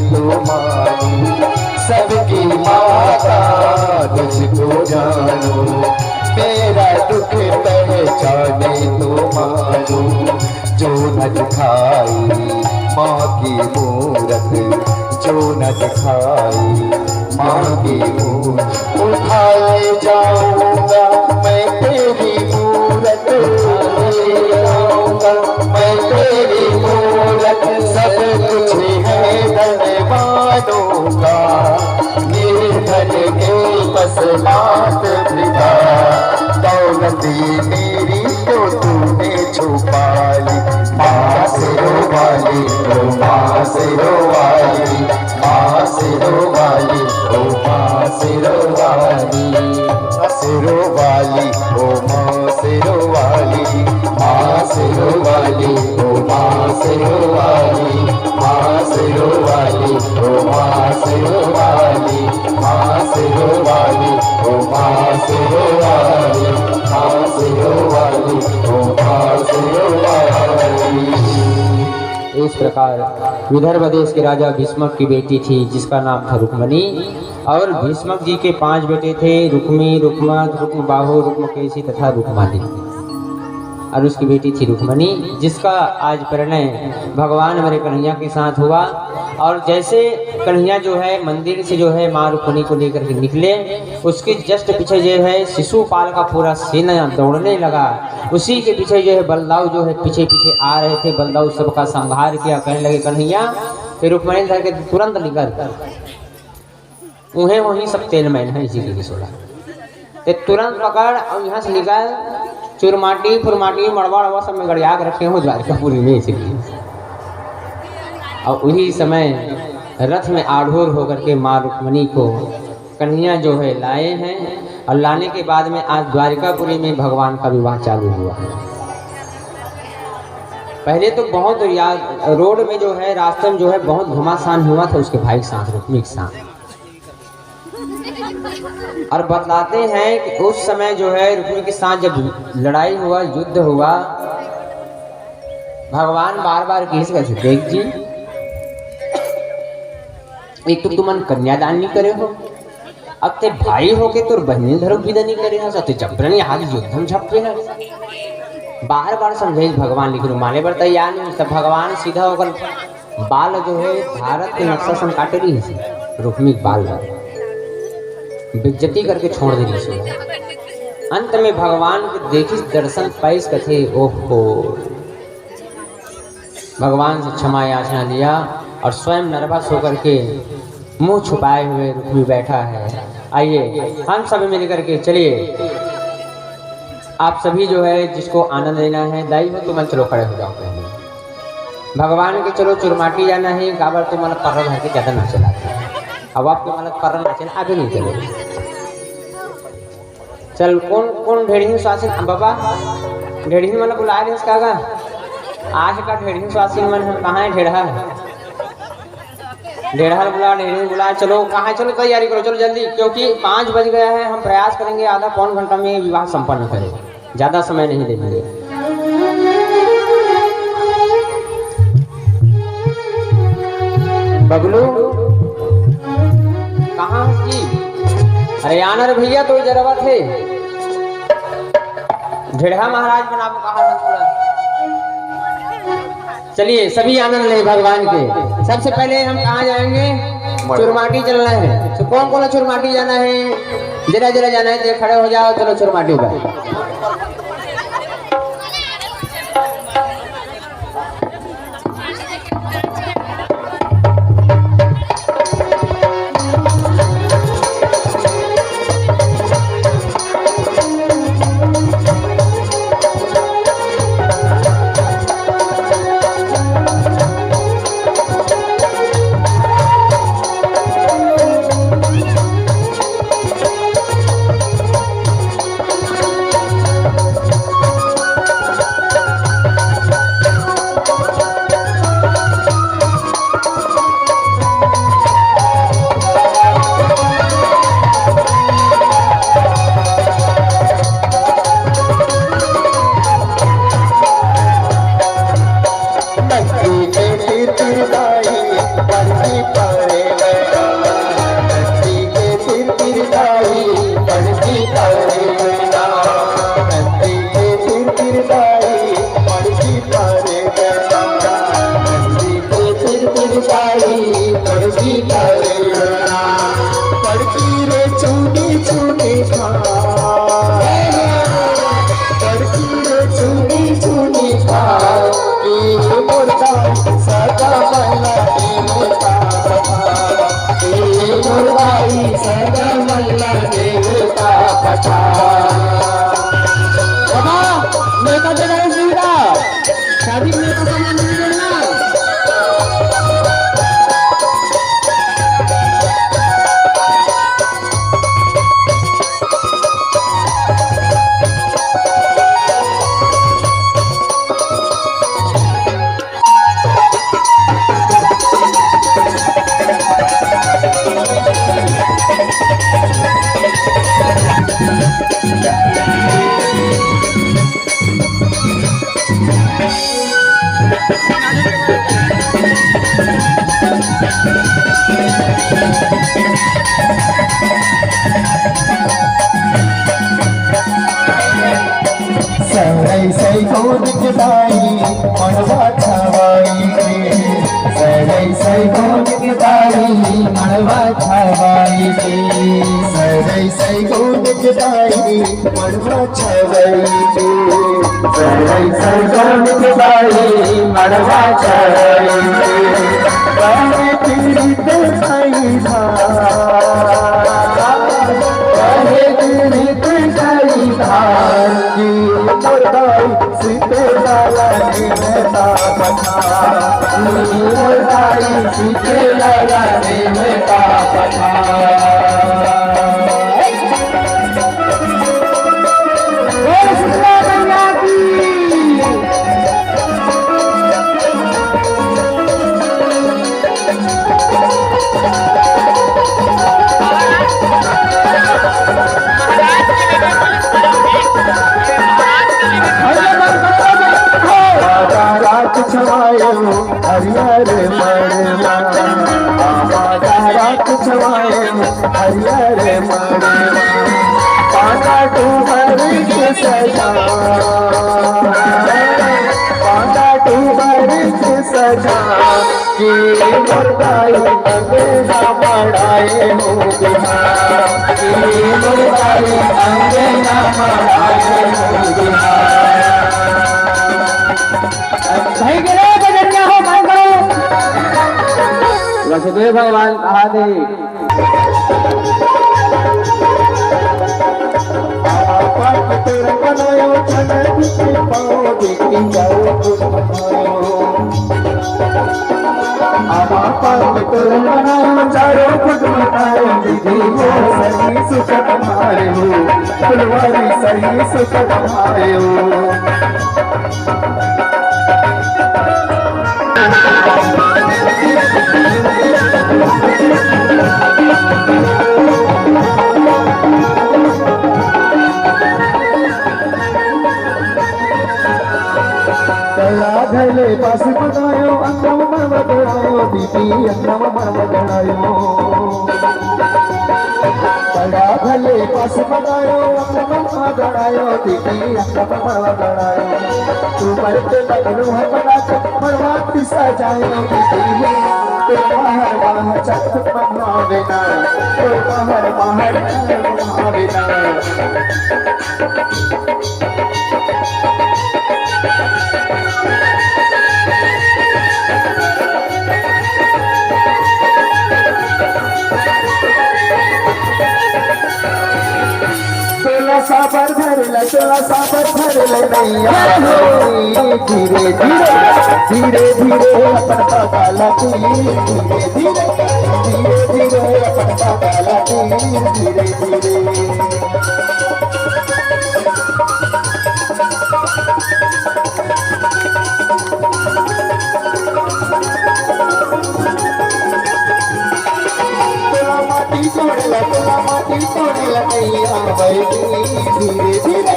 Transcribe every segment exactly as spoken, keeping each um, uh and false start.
तो मानू, सबकी माता तुझको जानू, मेरा दुख पहचाने तो मानू। जो न दिखाई माँ की मूरत, जो न दिखाई माँ की मूरत, उठाए जाऊंगा मैं तेरी मूरत, उठाए जाऊंगा मैं तेरी मूरत। सब कुछ है धनवानों का, निर्धन के बस मात पिता। दौलत ये मेरी तो तूने छुपा ली। माँ शेरों वाली, ओ माँ शेरों वाली, माँ शेरों वाली, ओ माँ शेरों वाली, माँ शेरों वाली, ओ माँ शेरों वाली, माँ शेरों वाली, ओ माँ शेरों वाली, माँ शेरों वाली, ओ माँ शेरों वाली, माँ शेरों वाली, ओ माँ शेरों वाली, माँ शेरों वाली, ओ माँ शेरों वाली। इस प्रकार विदर्भ देश के राजा भीष्मक की बेटी थी, जिसका नाम था रुक्मणी। और भीष्मक जी के पांच बेटे थे, रुक्मी, रुक्मद, रुक्मबाहु, रुक्मकेशी तथा रुक्माली। और उसकी बेटी थी रुक्मणी, जिसका आज परिणय भगवान हमारे कन्हैया के साथ हुआ। और जैसे कन्हैया जो है मंदिर से जो है माँ रुक्मणी को लेकर के निकले, उसके just पीछे जो है शिशुपाल का पूरा सेना दौड़ने लगा। उसी के पीछे जो है बलदाऊ जो है पीछे पीछे आ रहे थे। बलदाऊ सबका संहार किया, कहने लगे, "कन्हैया, ये रुक्मणी धर के तुरंत निकल।" उहे वहीं सब तेल मैन है इसी के सोला। ते तुरंत पकड़ और यहाँ से निकल। चुरमाटी फुरमाटी मड़वा अड़वा सब में गड़िया के रखे हो द्वारिकापुरी में इसीलिए। और उही समय रथ में आढ़ोर होकर के माँ रुक्मणी को कन्हैया जो है लाए हैं। और लाने के बाद में आज द्वारिकापुरी में भगवान का विवाह चालू हुआ है। पहले तो बहुत यार रोड में जो है, रास्ते में जो है बहुत घमासान हुआ था उसके भाई के साथ, रुक्मी के साथ। और बतलाते हैं कि उस समय जो है रुक्मी के साथ जब लड़ाई हुआ, युद्ध हुआ, भगवान बार बार किहिस कथे, "देख जी, एक तो तुमन कन्यादान नहीं करे हो, अब ते भाई होके तोर बहिनी धरो विदा नहीं करे हस, ते जबरन यहाँ के युद्ध में झपके है।" बार बार समझाइस भगवान, लेकिन वो माने बर तैयार नहीं। तब भगवान सीधा होकर बाल जो है भारत के नक्शा सन काटे रहिस, रुक्मी के बाल ला बेइज्जती करके छोड़ दे रहिस। अंत में भगवान के देखिस, दर्शन पाइस, कथे, "ओहो।" भगवान से क्षमा याचना लिया और स्वयं नर्वस होकर के मुंह छुपाए हुए रुक्मी बैठा है। आइए हम सभी मिल करके चलिए, आप सभी जो है जिसको आनंद लेना है, दाई हो तुमन चलो खड़े हो जाओ पहले। भगवान के चलो चुरमाटी जाना है, काबर तुमन पर्रा भर के ज्यादा नाचे लागथे। अब आप तुमन पर्रा नाचे ना, आगे नहीं चलो। चल, कौन, कौन ढेड़ही सुवासिन? बाबा, ढेड़ही मन बुला रहे हैं, का गा? आज का ढेड़ही सुवासिन मन हम कहाँ है? ढेड़हा है, ढेड़हा बुला, ढेड़ही बुला। चलो, कहाँ है? चलो, तैयारी करो, चलो जल्दी, क्योंकि पाँच बज गया है। हम प्रयास करेंगे आधा पौन घंटा में विवाह संपन्न करें, ज्यादा समय नहीं लेंगे। बबलू, कहाँ हस जी? अरे आना रे भैया, तो जरूरत है। ढेड़हा महाराज बनाबो कहाँ है थोड़ा? चलिए सभी आनंद लें भगवान के। सबसे पहले हम कहाँ जाएंगे? चुरमाटी चलना है। तो कौन कौन चुरमाटी जाना है? जरा जरा जाना है, जरा खड़े हो जाओ, चलो चुरमाटी पर। बाबा, नेता जगाई जी का, शादी में नेता सामने नहीं मिलना। सै सै गोंद के दाई मड़वा छवाई के, सै सै गोंद के दाई मड़वा छवाई के, सै सै गोंद के दाई मड़वा छवाई के, सै सै गोंद के दाई मड़वा छवाई के। कहे पीड़ित सही धार, कहे पीड़ित सही धार की मोर दाई सीते लाला देवता पठार, मोर दाई सीते लाला देवता पठार। बोल शीतला मैया की। रात छवायो हरियर मड़वा, बाबा रात छवायो हरियर मड़वा, पांदा टूबर के सजा, पांदा टूबर के सजा, की मोर दाई अंगना मड़ाए हो बिहार, की मोर दाई अंगना मड़ाए हो बिहार। भाई के रे बजनिया हो, भाई करो। वसुदेव भगवान कहा थे। कला धले पास बनायो, अंगम मड़वा गड़ायो, दीदी अंगम मड़वा गड़ायो। कला धले पास बनायो, अंगम मड़वा गड़ायो, दीदी अंगम मड़वा गड़ायो। तू मरते लगलू है बड़ा मड़वा पिसा जायो, दीदी। तू बाहर बाहर चक मनावे ना, तू बाहर बाहर मनावे ना। तोला साबर भरला, तोला साबर भरला नैया। धीरे धीरे, धीरे धीरे अपन बाबा ला तू, धीरे धीरे, धीरे धीरे अपन बाबा ला तू, धीरे धीरे। तोला माटी कोड़ेला, तोला माटी कोड़ेला नैया बैठी। धीरे धीरे,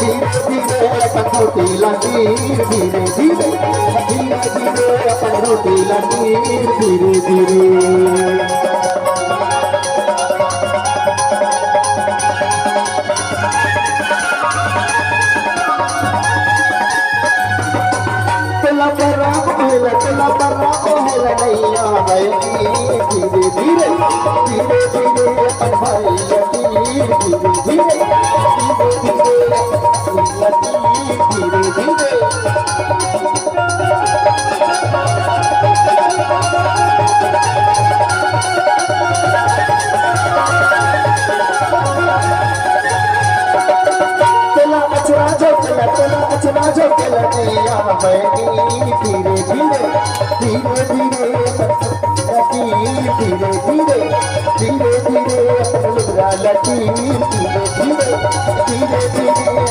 धीरे धीरे अपन रोटी लाती, धीरे धीरे, धीरे धीरे अपन रोटी लाती, धीरे धीरे। पर राम है नैया है, धीरे धीरे, धीरे धीरे अपन भाई लकीर, धीरे धीरे, धीरे धीरे, लकीर, धीरे धीरे। तेला अचरा जो केला, तेला अचरा जो केला, नैया बहनी धीरे धीरे, धीरे धीरे, धीरे धीरे, धीरे धीरे, धीरे धीरे, अपन लुगरा लकीर, धीरे धीरे, धीरे धीरे।